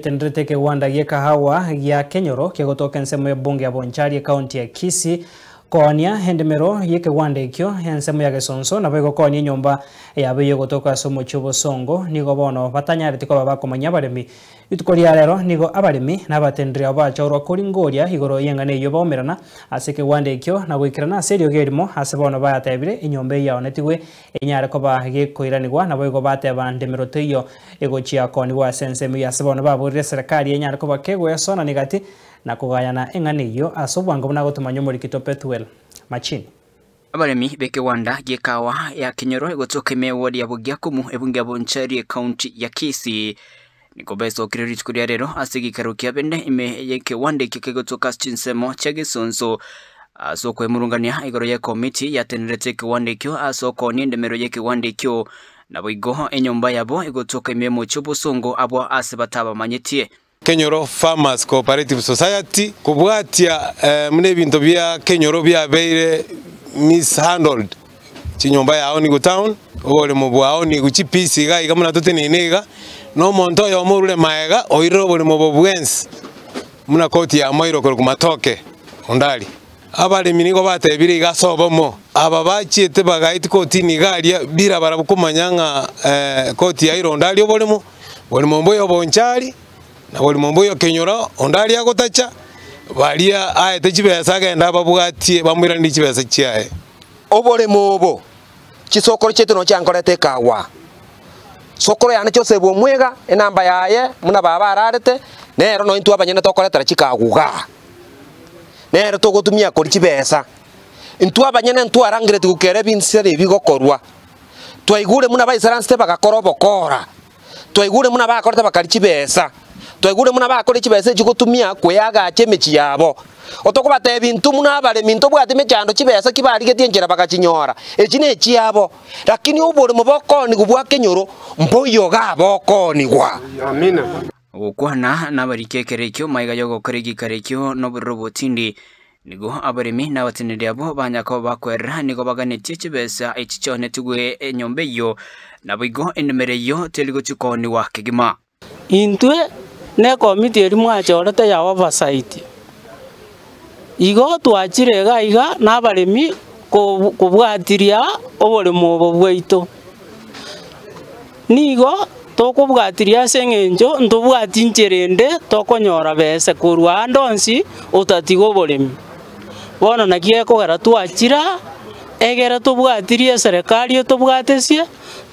Tenderete ekegwanda gi'ekahawa gia Kenyoro kegotoka ensemo y'ebunge ya Bonchari ekaunti ya Kisii koonia endemero y'ekegwanda ekio ensemo ya Gesonso naboigo koonia enyomba yabo eyio egotoka ase omochie obosongo nigo bono batanyareti koba bakomanyia abaremi. Rituko ria rero nigo abaremi na abatenderi abo bachorwa koringoria igoro y'eng'ana eyio baumerana ase ekegwanda ekio na goikerana ase eriogi erimo ase bono bayatebire enyomba eyio yaonetigwe enyare koba gekoiranigwa naboigo bateba ndemero teiyo egochia koonigwa ase ensemo eyio ase bono baborire eserekari enyare koba kegoesona negati na kogayana eng'ana eyio ase obwango buna gotomanya omorikito Pethuel Machini. Abaremi b'ekegwanda gi'ekawa ya Kenyoro egotoka ime eward ya Bogiakumu ebunge ya Bonchari ecounty ya Kisii nigo besokire rituko ria rero ase egeikaro kia bende ime y'ekegwanda ekio kegotoka ase chinsemo chia Gesonso ase okwemurungania igoro y'ekomiti yatenerete ekegwanda ekio ase okoonia endemero y'ekegwanda ekio Naboigo enyomba yabo egotoka ime y'omochie obosongo abwo aase batabamanyetie. Kenyoro Farmers Cooperative Society kobwatia buna ebinto bia Kenyoro biabeire mishandled chinyomba ya Onigo Town, oboremo bwa Onigo chipisi iga iga buna toteneine iga, na omonto oyomo orure maega oirire oboremo obo bwensi buna koti ya Moiro korokwa Matoke Ondari. Abaremi nigo batebire iga ase obomo, Aba bachiete bagaetia kotini iga aria bira barabwo komanya ng'a koti yaire onde aria oboremo, borimo mboyo obonchari, na borimo mboyo kenyoro, onde aria agotacha, baria aete chibesa agende ababwatie bamoiranerie chibesa chiaye. Oboremo obo chisokoro chiaito noo chiankorete ekagwa. Sokoro yane Joseph Omwega, enamba yaye buna baba ararete, nero noo intwe abanyene tokoretera chikaguga. Nere togotumia koria chibesa. Intwe abanyene ntwarangeretie gokera ebinsera ebi bigokorwa. Twaigure buna baisaransete bagakora obokora, twaigure buna bakorete bakaria chibesa, twaigure buna bakoria chibesa echi gotumia koeagacha emechie yabo. Otokobatebia intwe buna abaremi ntobwati mechando chibesa ki barigetie enchera bagachinyora, echi nechiabo. Lakini oboremo bokoonigwa bwa kenyoro mboiyo igaa bokoonigwa. Gokwana nabariki ekero ekio magega y'ogokora egeikaro ekio nobororo obotindi, nigo abaremi na abateneneri abwo banya koba bakwerera nigo baganetie chibesa echi chionetigwe enyomba eyio, naboigo endemero eyio teri gochia koonigwa kegima. Intwe nekomiti eria mwachorete ya oversight, igo twachire iga iga nabaremi kobwatiria oboremo obo bwaito. Nigo tokobwatiria ase engencho ntobwati inchera ende tokonyora besa korwa ande onsi otatiga oboremi. Bono naki gekogera twachira egere tobwatirie eserekari etobwatesie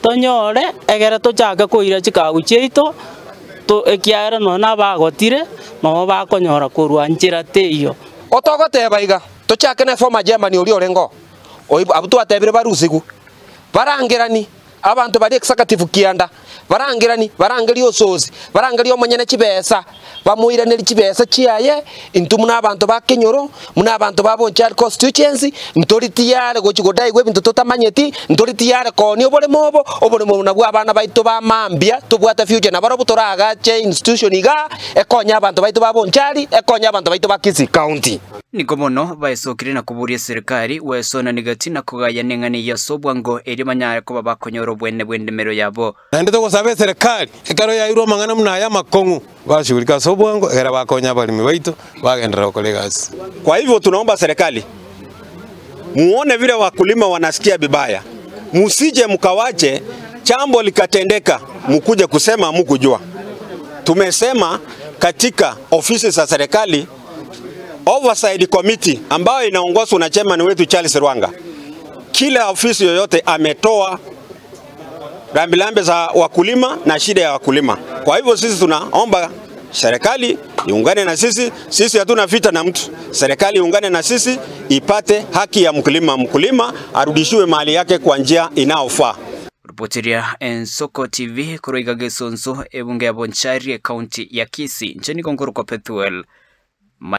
tonyore egere tochake koira chikagu chiaito to ekiagera nonye nabagotire nabo bakonyora korwa nchera teiyo. Otogoteba iga, tochake ne former Germany oria orenge oo, abwo twatebire barusigwe, barangerani. Abanto baria executive kianda, barangerani, barangerie ososi, barangerie omonyene chibesa, bamoiranerie chibesa chiaye, intwe buna abanto ba kenyoro, buna abanto ba Bonchari constituency, ntori tiyari gochia godaigwa ebinto totamanyeti, ntori tiyari koonia oboremo obo, oboremo obo nabwo abana baito ba mambia tobwate future nabarobwo toragache institution igaa, ekonye abanto baito ba Bonchari, ekonye abanto baito ba Kisii County. Nigo bono baesokire na koboria eserekari gwesonania gati na kogayana eng'ana eyio ase obwango, erio banyare koba bakonyora obwene bw'endemero yabo. Naende togosaba eserekari, ekero yairwe amang'ana buna aya amakong'u, bashughulike ase obwango, ekero bakonya abaremi baito bagenderera gokora egasi. Kwa hivyo tunaomba serikali muone vile wakulima wanasikia vibaya, musije mkawache jambo likatendeka mukuje kusema hamukujua. Tumesema katika ofisi za serikali Oversight Committee ambayo inaongozwa na chairman wetu Charles Rwanga, kila ofisi yoyote ametoa rambirambi za wakulima na shida ya wakulima. Kwa hivyo sisi tunaomba serikali iungane na sisi. Sisi hatuna vita na mtu. Serikali iungane na sisi ipate haki ya mkulima, mkulima arudishiwe mali yake kwa njia inayofaa. Ripoteria Ensoko TV korwa iga Gesonso, ebunge ya Bonchari, ekaunti ya Kisii. Inche nigo nkorokwa Pethuel.